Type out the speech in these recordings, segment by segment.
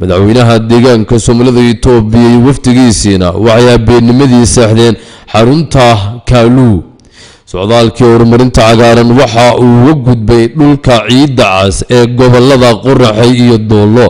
Madaxweynaha deegaanka Soomaalida Itoobiya iyo wafdigiisiina waxay habeennimadii seexdeen xarunta Kaaluu. Socdaalkii horumarinta cagaaran waxa uu uga gudbay dhulka ciidda cas ee gobolada Qoraxay iyo Doollo.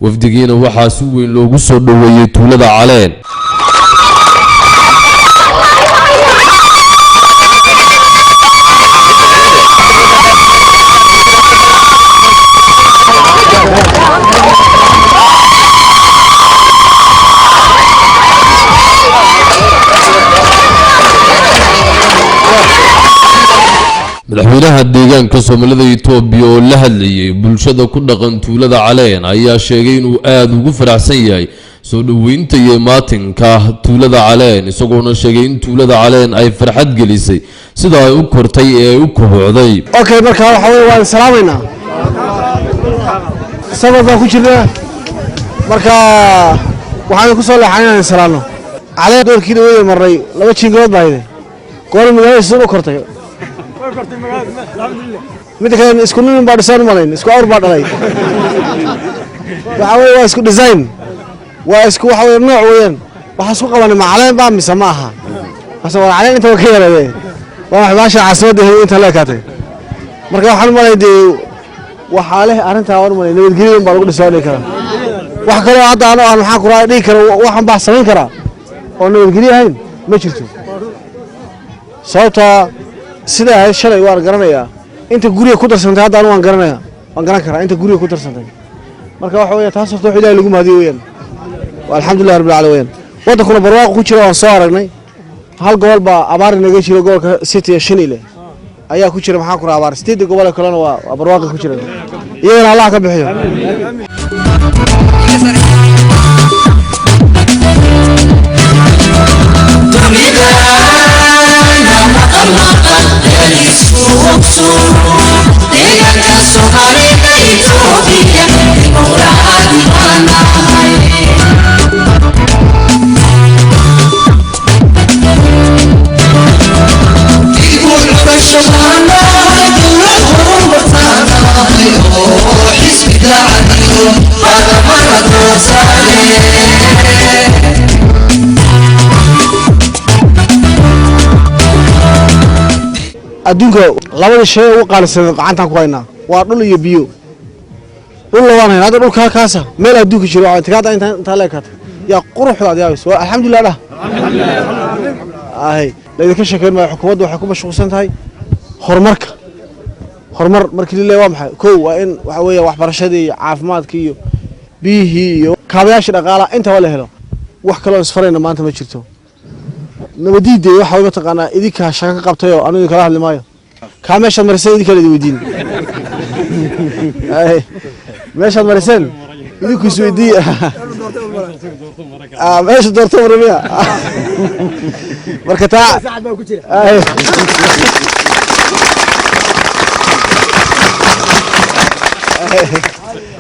Wafdigiina waxaa si weyn loogu soo dhoweeyey tuulada Caleen. Madaxweynaha deegaanka Soomaalida Itoobiya oo la hadlayay bulshada ku dhaqan tuulada Caleen ayaa sheegay inuu aada ugu faraxsan yahay soo dhoweynta iyo imaatinka tuulada Caleen, isagoona sheegay in tuulada Caleen ay farxad gelisay sida ay u kortay ee ay u kobocday. Okay, marka waxa weye waan salaamaynaa, safar baan ku jirnaa, marka waxaan ku soo leexan inaan salaamno. Caleen doorkii dhaweyda marnay, laba jiingadood baa hayday. Goor magaalada siduu u kortay. Midda kale, isku nin baa dhisaan umalayn, isku awr baa dhalay. Waxa weye waa isku design, waa isku waxa weye nooc weeyaan. Waxaa isku qabanay ma caleen baa mise ma aha? Mase waa caleen inta waa ka yaraadee, waa wax baasha caasimadda ahayd inta la ekaatay. Marka waxaan umalay dee waxaa leh arrintaa, waan umalay nabadgelyo baa lagu dhisaa dhihi karaa. Wax kaloo hadda ano aan maxaan kuraa dhihi karo, waxaan baa samayn karaa oo nabadgelyo ahayn ma jirto. Sababtaa sida ahayd shalay waan garanayaa, inta guriga ku darsantay hadda anu waan garanayaa, waan garan karaa inta guriga ku darsantay. Marka waxa weya taas horta wax Ilahay lagu mahadiyo weeyaan, waa alxamdulilah rabbil caalamiin weeyaan. Waddankuna barwaaqo ku jira, waan soo aragnay. Hal gobol baa abaar inaga jiro, gobolka City ee Shanile ayaa ku jira, maxaan ku rahaa, abaar. Sideedda gobol ee kalena waa barwaaqo ku jira, iyagana Allah ka bixiyo. Adduunka labada shay ugu qaalisan gacantaan ku haynaa waa dhul iyo biyo. Dhulna waan haynaa hadda, dhulka halkaasa meel adduunka jiro waa intikaada inta intaa la ekaatay yaa quruxda aad yaabayso. Waa alxamdulilah dhah ahay, laydinka sheekeyn maayo. Xukuumaddu waxay ku mashquulsan tahay horumarka. Horumar markii la leeyahay waa maxay? Kow waa in waxa weeye waxbarashadii iyo caafimaadkii iyo biyihii iyo kaabayaashii dhaqaalaha intaba la helo. Wax kaloo isfarayna maanta ma jirto. Nabadiidee waxa way mataqaanaa idinkaa shaqo ka qabtay oo anigu kala hadli maayo. Kaa meeshaad mariseen idinkaa la idin weydiin. Ay, meeshaad mariseen idinku isweydiiya. Meesha doorto marmiya marka taa. Ay.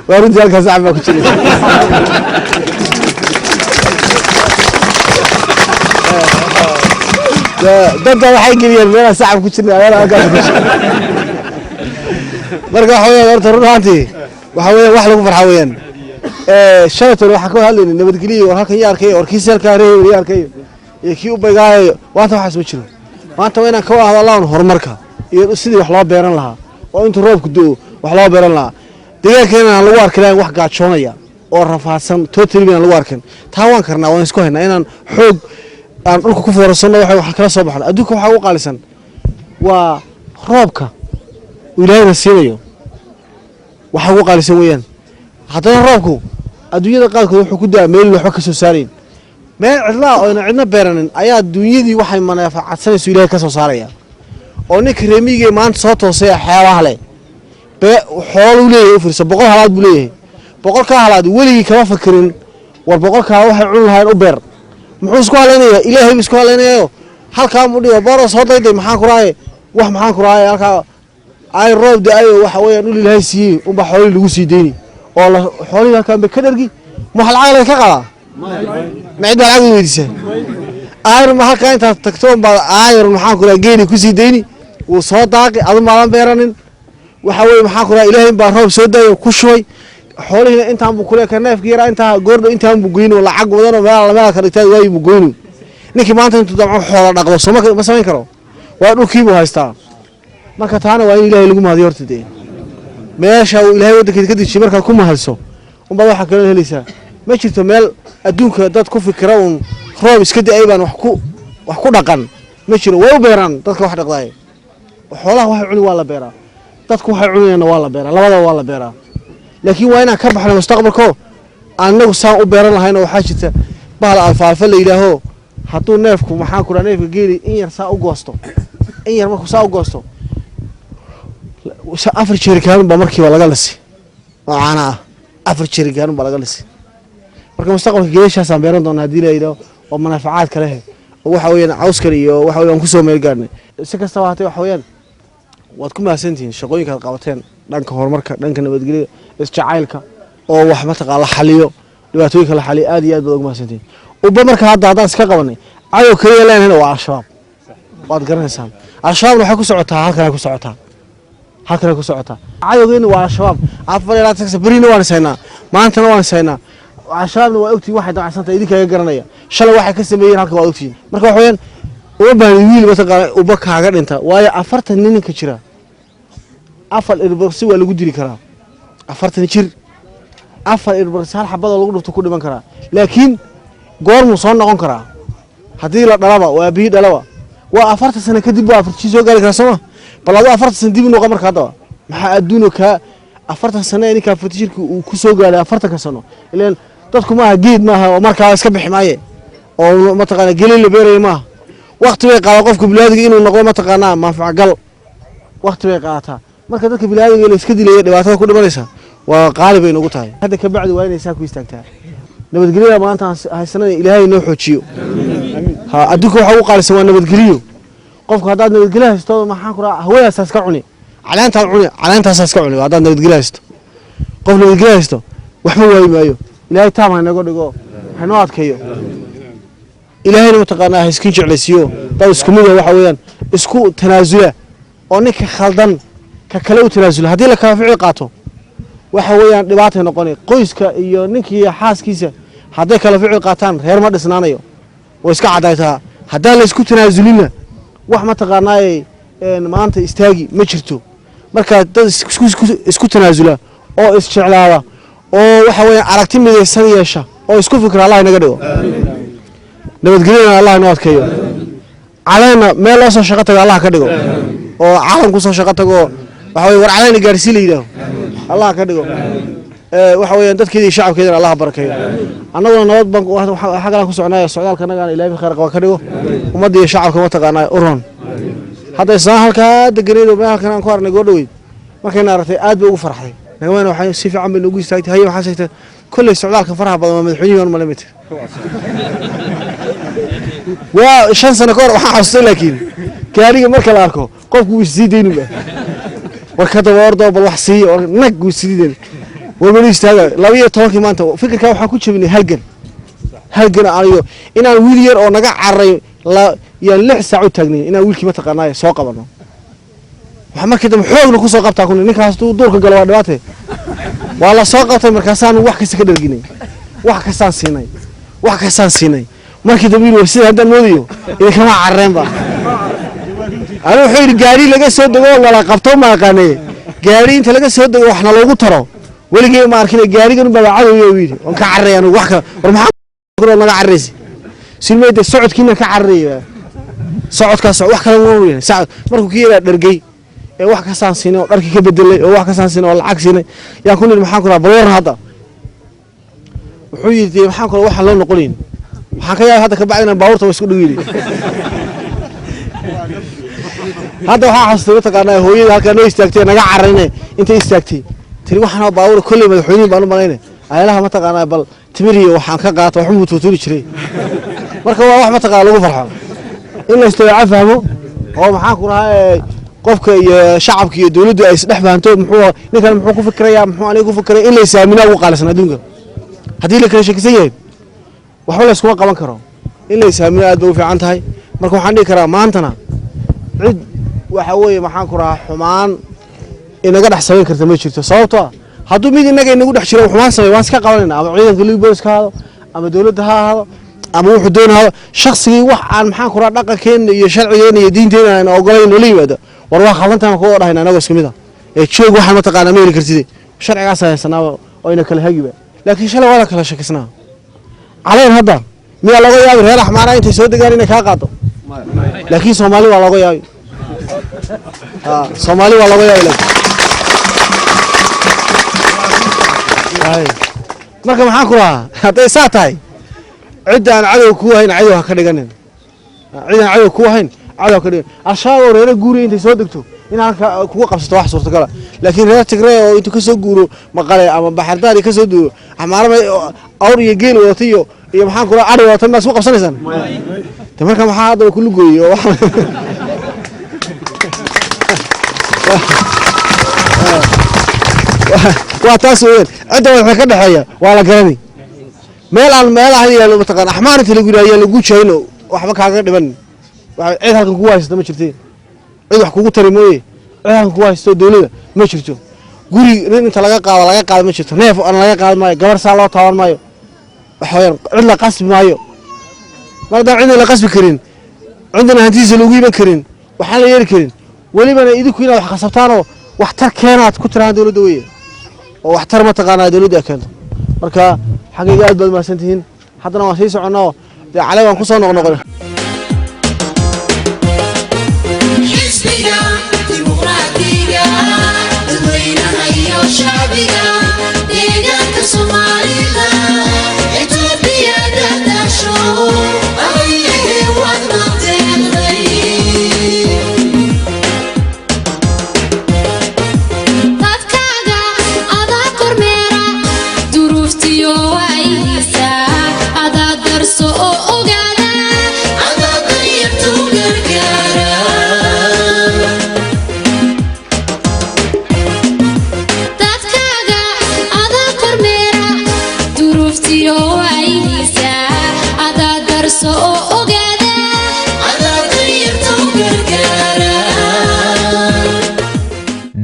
Waa runtii, halkaas sax baa ku jira. Dadda waxay geliyeen meelaan sacab ku jirnay, ayaana halkaas ku jira. Marka waxa weeyaan horta run ahaantii waxa weeyaan wax lagu farxa weeyaan. Shalaytoon waxaan ka hadlaynay nabadgelyo, war halkan yaa arkay, war kii seelkaa reebay yaa arkay iyo kii u baygaayo. Maanta waxaas ma jiro. Maanta waa inaan ka wada hadallaan horumarka iyo sidii wax loo beeran lahaa oo intuu roobku do wax loo beeran lahaa, deegaankeena aan lagu arki lahayn wax gaajoonaya oo rafaadsan, totally aan lagu arkin. Taa waan karnaa, waan isku haynaa inaan xoog aan dhulka ku foorarsanno, waxa wax kala soo baxno. Adduunka waxaa ugu qaalisan waa roobka uu Ilaahayna siinayo, waxa ugu qaalisan weeyaan. Haddana roobku adduunyada qaarkood wuxuu ku daa meel waxba ka soo saarayn, meel cidlaa oo ayna cidna beeranin ayaa adduunyadii waxay maneefacadsanayso Ilaahay ka soo saaraya. Oo ninka reemigee maanta soo toosay xeebaha leh bee xooluu leeyahay, u fiirso, 100 halaad buu leeyahay. 100-kaa halaad weligii kama fakerin war 100-kaa waxay cuni lahayn u beer. Muxuu isku halaynayaa? Ilaahay buu isku halaynayayo. Halkaa mudhiga boora soo dayday, maxaan ku raaye wax, maxaan ku raaye halkaa ay roob da-ayo, waxa weeyaan dhul Ilaahay siiyey unbaa xoolihii lagu sii deyni oo la xoolihii halkaan bay ka dhargi. Ma wax lacag laga ka qadaa? Ma cid baa lacag weydiisaa? Aayar ma halkaa intaad tagto unbaad aayar, maxaan ku raha, geeli kusii deyni, wuu soo daaqi, adu maadan beeranin. Waxa weye, maxaan ku raha, Ilaahay baa roob soo daayo ku shubay xoolihiina. Intaan buu kule ka neefki yaraa, intaa goordho intaan buu goyni oo lacag wadanoo meel meel ka dhigtaa waayi buu goyni. Ninkii maanta intuu damco xoola dhaqdo soo ma samayn karo? Waa dhulkii buu haystaa. Marka taana waa in Ilaahay lagu mahadiyo horta. Dee meesha uu Ilaahay waddankeeda ka dejiyey markaad ku mahadso unbaad waxaa kaloo helaysaa. Ma jirto meel adduunka dad ku fikira uun roob iska da-ay baan wax ku dhaqan, ma jiro. Way u beeraan dadka wax dhaqdaay. Xoolaha waxay cuni waa la beeraa, dadku waxay cunayaanna waa la beeraa, labadaba waa la beeraa. Laakiin waa inaan ka baxno mustaqbalko annagu saan u beeran lahayna. Waxaa jirta bahal alfaalfa la yidhaaho. Hadduu neefku, maxaan ku dhaha, neefka geeli in yar saa u goosto, in yar markuu saa u goosto, 4 jeerikaan baa markiiba laga lisi oo caana ah. 4 jeerikaan baa laga lisi. Marka mustaqbalka geeshaasaan beeran doonaa haddii la yidhaho, oo manaafacaad kale he oo waxa weeyaan cawskan iyo waxa weeyaan kusoo meel gaarnay. Si kastaba haatee, waxa weeyaan waad ku mahadsantihiin shaqooyinka aad qabateen dhanka horumarka, dhanka nabadgelyada, isjacaylka oo wax mataqaa la xaliyo, dhibaatooyinka la xaliyo. Aad iyo aad baad ugu mahadsantihiin. Ubba marka hadda haddaan iska qabanay, cadow keliya leenahayna waa Al-Shabaab, waad garanaysaan. Al-Shabaabna waxay ku socotaa halkanay ku socotaa, halkanay ku socotaa. Cadowgeena waa Al-Shabaab 24 berina waan ishaynaa, maantana waan ishaynaa. Al-Shabaabna waa ogtihiin waxay damacsantahay, idinkaga garanaya shalay waxay ka sameeyeen halka, waad ogtihiin. Marka waxa weeyaan uma baahni wiil mataqaana uba kaaga dhinta, waayo 40 nin ninka jira 4 ilbirqsi waa lagu dili karaa. 40 jir 4 ilbirqsi hal xabadoo lagu dhufto ku dhiman karaa, laakiin goormuu soo noqon karaa? Haddii la dhalaba waa aabihii dhalaba, waa 40 sano kadib buu 4 jir soo gaari karaa, sooma? Bal aduu 40 sano dib u noqon. Marka haddaba maxaa adduuno kaa 40 sano ee ninka 40 jirka uu ku soo gaaray 40-ka sano? Ileen dadku maaha geed maaha oo markaa iska bixi maaye oo mataqaana geli la beerayo maaha. Waqti bay qaadaa qofka biniaadamka inuu noqdo mataqaanaa manfac-gal, waqti bay qaadataa. Marka dadka biniaadamka la iska dilaya, dhibaatada ku dhimanaysa waa qaali bay nagu tahay. Hadda ka bacdi waa inay saa ku istaagtaa nabadgelyada maanta haysanana. Ilaahay noo xoojiyo. Ha, adduunka waxa ugu qaalisan waa nabadgeliyo. Qofku haddaad nabadgelyo haysto, maxaan ku rahaa, hawadaasa iska cuni, caleentaad cuni, caleentaasaa iska cuni. Haddaad nabadgelyo haysto, qof nabadgelyo haysto waxba waayi maayo. Ilaahay taam ha inaga dhigo, ha inoo adkeeyo. Ilaahayna mataqaanaa ha iskin jeclaysiiyo dad isku mid ah, waxa weeyaan isku tanaasula oo ninka khaldan ka kale u tanaasula. Haddii la kala ficil qaato, waxa weeyaan dhibaatay noqonay. Qoyska iyo ninkii xaaskiisa hadday kala ficil qaataan, reer ma dhisnaanayo, way iska caddaytaa. Haddaan la isku tanaasulinna, wax mataqaanaaye maanta istaagi ma jirto. Marka dad isku tanaasula oo isjeclaada oo waxa weeyaan aragti midaysan yeesha oo isku fikra Allah inaga dhigo. Nabadgelyana Allah inoo adkeeyo. Caleenna meel loo soo shaqo tago Allah ka dhigo, oo caalam kusoo shaqo tago, waxa weye war caleena gaarsii la yidhaaho Allah ka dhigo. Waxa weeyaan dadkeeda iyo shacabkeedana Allah barakeeyo. Annaguna nabad baan xaggalaan ku soconaayo. Socdaalka annagana Ilaahay khayr qaba ka dhigo, ummadda iyo shacabka mataqaanaa u roon. Hadda islaan halkaa deganeed oo meel halkan aan ku aragnay goor dhoweyd, markayna aragtay aad bay ugu farxday. Nagamayna waxay si fiican bay noogu istaagtay. Haye, waxaa sheegtay kolley socdaalka faraha badan waa madaxweynihii baan malay mitir waa 5 sano ka hor waxaan xasustay. Laakiin gaariga marka la arko qofku wuu isii deynuba, war ka daba ordoo bal wax siiya, war nag wuu isii deyn, war weli istaaga. 12-kii maanta fikirkaa waxaan ku jabinay halgan, halgan aniyo inaan wiil yar oo naga cararay la yaan 6 saac u taagnay inaan wiilkii mataqaanaa soo qabano. Waxa markii dambe xoogna kusoo qabtaa kun ninkaas tuu duurka galo waa dhibaate. Waa la soo qabtay, markaasaan wax kasta ka dharginay, wax kastaan siinay, wax kastaan siinay. Markii dambe yidhi, sida haddaan moodayo idinkama carareenba ani. Wuxuu yidhi gaari laga soo dego oo lala qabto ma aqaanee, gaari inta laga soo dego waxna loogu taro weligay ma arkin, gaarigan baa cadowya uu yidhi, waan ka cararaya anigu wax kale. War maxaa naga cararaysa silmayda? Socodkiina ka cararaya, socodkaas wax kale ma weyn. Markuu kii yaraa dhargay ee wax kastaan siinay oo dharkii ka bedelay oo wax kastaan siinay oo lacag siinay, yaan ku nidhi, maxaan ku rahaa, bal waran hadda. Wuxuu yidhi dee maxaan kale waxaan loo noqonayn, waxaan ka yaabay hadda ka bacdi inaan baabuurta wa isku dhow yidhi. Hadda waxaa xasustay mataqaanaa hooyada halkaa noo istaagtay, naga cararine intay istaagtay tiri, waxaan baabuur kolley madaxweynihin baan u malayne, ayalaha mataqaanaa bal timiriyo waxaan ka qaata waxbuu tuutuuri jiray. Marka waa wax mataqaana lagu farxo. In la isdabeeco fahmo oo maxaan ku rahaa qofka iyo shacabka iyo dowladdu ay isdhex fahanto, muxuu ninkan muxuu ku fikirayaa, muxuu aniga ku fikiraya, in la isaaminaa ugu qaalisan adduunka. Haddii la kala shakisan yahay, waxba la iskuma qaban karo. In la isaamino aad bay u fiican tahay. Marka waxaan dhihi karaa maantana cid waxa weeye maxaan ku rahaa xumaan inaga dhex samayn karta ma jirto, sababtoo ah hadduu mid inaga inagu dhex jiro xumaan samey, waan iska qabanayna, ama ciidanka liyu booliska ha ahaado, ama dowladda ha ahaado, ama wuxuu doon ahaado shaksigii. Wax aan maxaan ku rahaa dhaqankeena iyo sharcigeena iyo diinteena aan ogolayn noola yimaado, war waa khaldantaan kuwa dhahayna anagoo isku mid ah ee joog. Waxaan mataqaanaa ma heli kartid, sharcigaas haysanaaba oo ina kala hagiba. Laakiin shalay waa la kala shakisnaa. Caleen hadda miyaa looga yaabi reer Axmaara intay soo degaan inay kaa qaado? Laakiin Soomaali waa looga yaabi, Soomaali waa looga yaabi. Laakiin marka maxaan ku lahaa, hadday saa tahay, cidda aan cadow ku ahayn cadow ha ka dhiganin, cid aan cadow ku ahayn cadow ha ka dhiganin. Al-Shabaab oo reero guuriya intay soo degto in halka kugu qabsato wax suurtagala, laakiin reer Tigree oo intuu kasoo guuro Maqale ama Baxardaari kasoo duuro, Axmaarama awr iyo geel wadata iyo maxaan kula adhi wadata, maa isku qabsanaysaan de? Marka maxaa haddaba kula gooyey? Oo waa taas weeyaan, cidda waxa ka dhexeeya waa la garanay. Meel aan meel ahayn yaalo mataqaan Axmaar inta lagu yidhaha lagu jahayno, waxba kaaga dhiman. Cid halkan kugu haysata ma jirteen, cid wax kugu tari mooye, cid halkan kugu haysato dowladda ma jirto. Guri nin inta laga qaado laga qaado ma jirto, neef aan laga qaadi maayo, gabar saa loo taaban maayo, waxa weeyaan cid la qasbi maayo. Mar haddaan cidna la qasbi karin, cidna hantidiisa lagu iman karin, waxaan la yeeli karin. Welibana idinku inaad wax qasabtaanoo waxtar keenaad ku tiraan dowladda weye, oo waxtar mataqaanaa dowladda ay keento. Marka xaggayga aad baad mahadsan tihiin. Haddana waan sii soconnaa, dee cale waan ku soo noqnoqon. Xisbiga Dimuqraadiga dadweynaha iyo shacbiga deegaanka Soomaalida Itoobiya dhadasho ahayehe waad nadeeqday. Dadkaaga adaa kormeera duruuftiyo waayihiisa, adaa darso oo ogaada, adaa danyartu gargaara. Dadkaaga adaa kormeera duruuftiyo waayihiisa, adaa darso oo ogaada, adaa danyartu gargaara.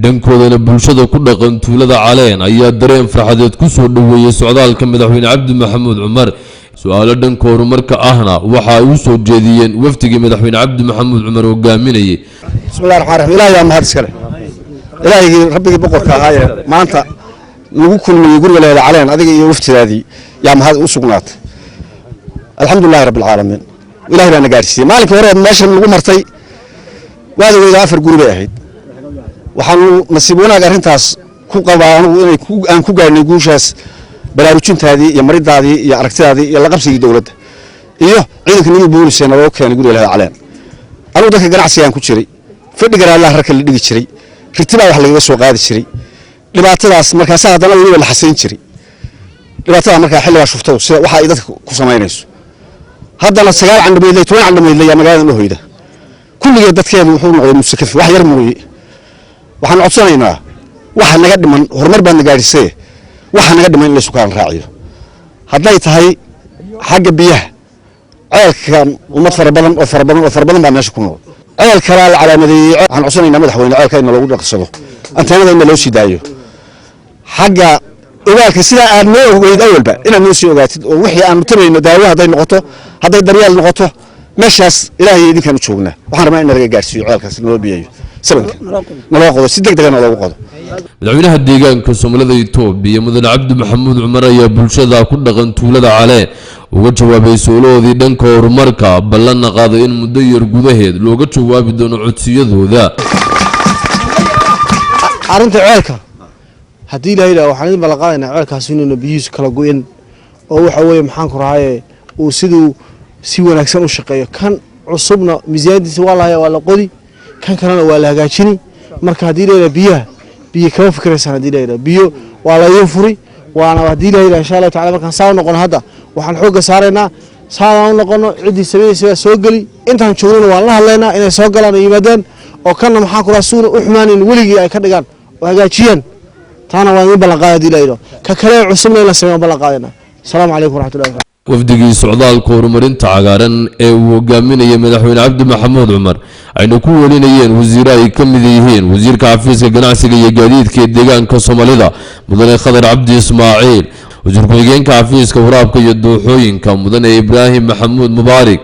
Dhankoodana bulshada ku dhaqan tuulada Caleen ayaa dareen farxadeed ku soo dhoweeyey socdaalka madaxweyne Cabdi Maxamuud Cumar. Su-aalo dhanka horumarka ahna waxa ay u soo jeediyeen wafdigii madaxweyne Cabdi Maxamuud Cumar hogaaminayay. Bismillahi raxmaan raxiim. Ilahay baa mahad iskale, ilaahygii rabbigii boqorka ahaayee maanta nagu kulmiyey guriga leeda Caleen, adiga iyo waftidaadii yaa mahad u sugnaatay. Alxamdulilahi rabbi alcaalamiin, ilahay baa na gaadhsiiyey. Maalinkii hore meeshan lagu martay waad ogeyda, 4 guri bay ahayd. Waxaanu nasiib wanaag arrintaas ku qabaa anugu inay aan ku gaadhnay guushaas baraarujintaadii iyo maridaadii iyo aragtidaadii iyo laqabsigii dowladda iyo ciidanka niyu boolisee naloo keenay guriga leeda Caleen. Anugu dadka ganacsigaan ku jiray, fadhi garaalaha rarka la dhigi jiray, ritibaa wax lagaga soo qaadi jiray. Dhibaatadaas markaasaa haddana weliba la xasayn jiray dhibaatada. Markaa xilligaa shuftadu sida waxa ay dadka ku samaynayso haddana 9 candhameydley, 10 candhameydley yaa magaaladan u hoyda, kulligeed dadkeedu wuxuu noqday musakafi, wax yar mooye. Waxaan codsanaynaa waxa naga dhiman, horumar baad na gaadhisee, waxa naga dhiman in la isu kaalan raaciyo. Hadday tahay xagga biyaha, ceelkan ummad fara badan oo fara badan oo fara badan baa meesha ku nool. Ceel kalaa la calaamadeeyey. Waxaan codsanaynaa madaxweyne ceelka in loogu dhaqsado, anteenada in loo sii daayo. Xagga ogaalka, sidaa aad noo ogeyd awalba inaad noo sii ogaatid oo wixii aanu tabayno, daawo hadday noqoto, hadday daryeel noqoto, meeshaas ilaahay idinkaan u joognaa. Waxaan rabnaa in nalaga gaarsiiyo ceelkaas, naloo biyayo, sabanka naloo qodo, si deg dega naloogu qodo. Madaxweynaha deegaanka Soomaalida Itoobiya mudane Cabdi Maxamuud Cumar ayaa bulshada ku dhaqan tuulada Caleen uga jawaabay su'aalahoodii dhanka horumarka, ballanna qaaday in muddo yar gudaheed looga jawaabi doono codsiyadooda. Arrinta ceelka, haddii Ilahay yidhaha, waxaan idin ballan qaadaynaa ceelkaas inuuna biyihiisu kala go'in, oo waxa weeye maxaan ku rahaye uu siduu si wanaagsan u shaqeeyo. Kan cusubna miisaanadiisa waa la hayaa, waa la qodi, kan kalena waa la hagaajini. Marka haddii la yidhaha biyaha, biyo kama fikiraysaan. Haddii la yidhaha biyo waa la idin furi, waana haddii la yidhaha insha Allahu tacala. Markaan saa u noqono hadda waxaan xoogga saaraynaa Saadaan u noqono ciddii samaynaysa waa soo geli. Intaan joognana waan la hadlaynaa inay soo galaan oo yimaadaan oo kanna maxaa ku dhaha suuna u xumaanin weligii ay ka dhigaan oo hagaajiyaan. Taana waan idin ballan qaada haddii la yidhaho. Ka kale cusubna in la sameeyo waan ballan qaadayna. Asalaamu calaykum waraxmatullahi wabarakatu. Wafdigii socdaalka horumarinta cagaaran ee uu hogaaminayay madaxweyne Cabdi Maxamuud Cumar ayna ku welinayeen wasiiro ay ka mid yihiin wasiirka xafiiska ganacsiga iyo gaadiidka ee deegaanka Soomaalida, mudane Khadar Cabdi Ismaaciil, wasiir ku-xigeenka xafiiska waraabka iyo dooxooyinka, mudane Ibraahim Maxamuud Mubaarig,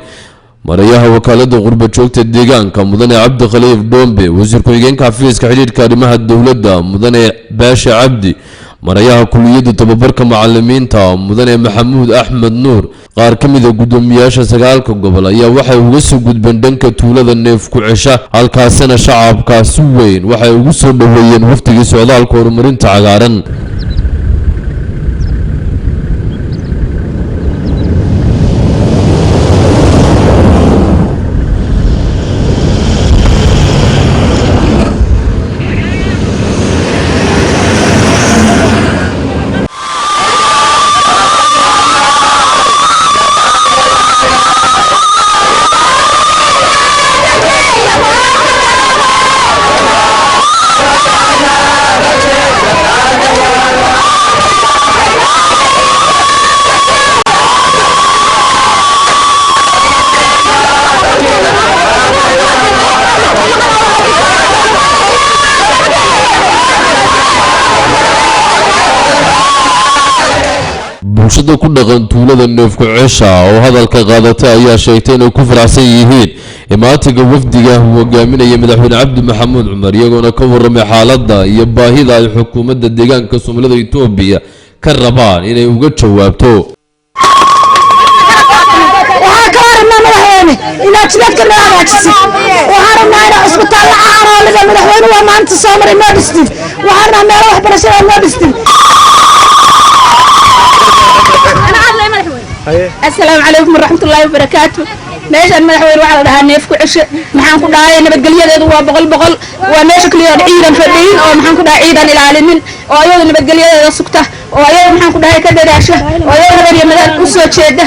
marayaha wakaalada qurba joogta deegaanka, mudane Cabdi Khaliif Dhoombe, wasiir ku-xigeenka xafiiska xidhiidhka arrimaha dowladda, mudane Baashe Cabdi, marayaha kuliyadda tababarka macalimiinta, mudane Maxamuud Axmed Nuur, qaar ka mid a guddoomiyaasha sagaalka gobol ayaa waxay uga soo gudbeen dhanka tuulada Neef ku Cesha. Halkaasina shacabka si weyn waxay ugu soo dhoweeyeen wafdigii socdaalka horumarinta cagaaran. Bulshada ku dhaqan tuulada Neefku Cesha oo hadalka qaadatay ayaa sheegtay inay ku faraxsan yihiin imaatiga wafdiga uu hogaaminaya madaxweyne Cabdi Maxamuud Cumar, iyagoona ka warramay xaaladda iyo baahida ay xukuumadda deegaanka Soomaalida Itoobiya ka rabaan inay uga jawaabto. Waxaan ka rabnaa, madaxweyne, inaad jidadka noo hagaajisid. Waxaan rabnaa inaad cusbitaalla caanoolida, madaxweyne, waa maanta soo maray, noo dhistid. Waxaan rabnaa meelo waxbarashada noo dhistid. Asalaamu calaykum waraxmatullaahi wabarakaatu. Meeshaan, madaxweyne, waxaa la dhahaa Neef ku Ceshe. Maxaan ku dhahay, nabadgelyadeedu waa 100%. Waa meesha keliya oon ciidan fadhiyin oo, maxaan ku dhahay, ciidan ilaalinin oo ayadu nabadgelyadeeda sugta oo ayadu, maxaan ku dhahay, ka dadaasha oo ayadu habar iyo madaal u soo jeeda.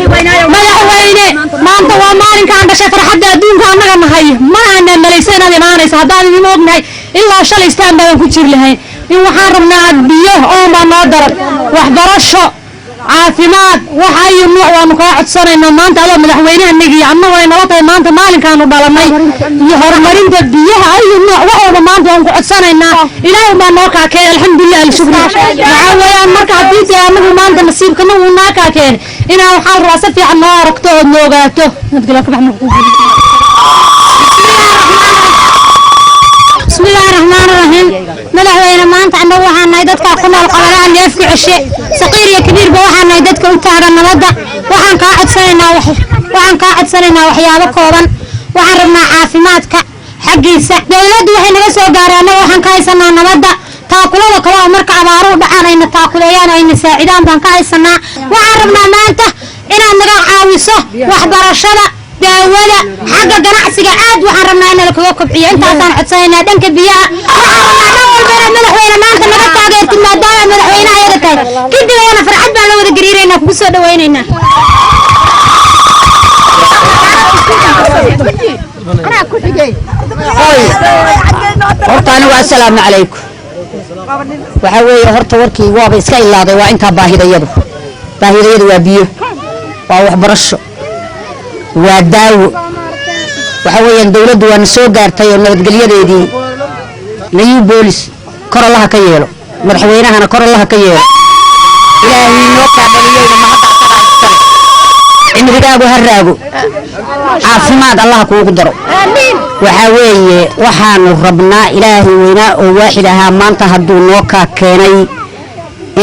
Madaxweyne, maanta waa maalinkaan dhashay. Farxadda adduunka annaga nahay ma aanan malaysa inaad imaanaysa. Haddaan idin ognahay ilaa shalay istaan baadan ku jiri lahayn. In waxaan rabnaa biyo oon baa noo daran, waxbarasho, caafimaad, wax ayu nuuc waanu kaa codsanaynaa maanta adoo madaxweynahanagi. Annagu ay nala tahay maanta maalinkaanu dhalanay iyo horumarinta biyaha ayu nuuc, wax walba maanta waan ku codsanaynaa. Ilaahay baa noo kaa keenay, alxamdulilah, alshukri. Waxaa weeyaan marka haddii dee anagu maanta nasiibkana uu naa kaa keenay inaa waxaa la rabaa si fiican noo aragto ood noo ogaato. Nabadgelyo ka bax marka. Bismillaahi raxmaani raxiim. Madaxweyne, maanta annagu waxaan nahay dadka ku nool qabalaha Neefku Ceshe, saqiir iyo kabiirba waxaan nahay dadka u taagan nabadda. Waxaan kaa codsanaynaa waxyaabo kooban. Waxaan rabnaa caafimaadka xaggiisa. Dowladdu waxay naga soo gaaray, annaga waxaan ka haysanaa nabadda. Taakulada kale oo marka abaaruhu dhacaan ayna taakuleeyaan, ayna saacidaan baan ka haysanaa. Waxaan rabnaa maanta inaad naga caawiso waxbarashada, daawada, xagga ganacsiga aad waxaan rabnaa in nala kaga kobciyo. Intaasaan codsanaynaa. Dhanka biyaha waxaan rabnaa dhan walba inaad, madaxweyne, maanta naga taageertid maadaama madaxweynaha ayaga tahay. Gidigayana farxad baan la wada gariiraynaa, kugu soo dhawaynaynaa. Horta anigu assalaamu calaykum. Waxaa weeye horta warkii waaba iska ilaaday. Waa intaa baahidayadu. Baahidayadu waa biyo, waa waxbarasho, waa daawo. Waxa weeyaan dowladdu waana soo gaartay oo nabadgelyadeedii Liyuu Boolis kor Allaha ka yeelo, madaxweynahana kor Allaha ka yeelo. Ilaahay noo kaadhaliyeyna mahadda asagaa iskale. Cimrigaagu ha raago, caafimaad Allaha kuugu daro. Waxaa weeye waxaanu rabnaa Ilaahay weynaa oo waaxid ahaa maanta hadduu noo kaa keenay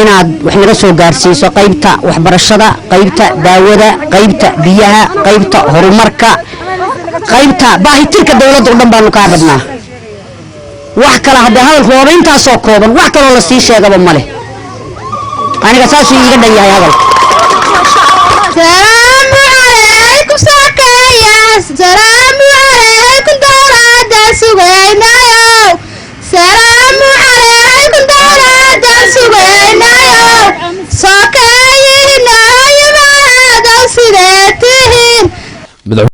inaad wax naga soo gaarsiiso qaybta waxbarashada, qaybta daawada, qaybta biyaha, qaybta horumarka, qaybta baahitirka dowladda o dhan baanu kaa rabnaa. Wax kale haddee hadalku waaba intaasoo kooban, wax kaloo la sii sheegaba ma leh. Aniga saasuu iiga dhan yahay hadalka. Salaamu calaykum saakaya, salaamu calaykum dowladda sugaynayo, salaamu calaykum dowladda sugay. Madax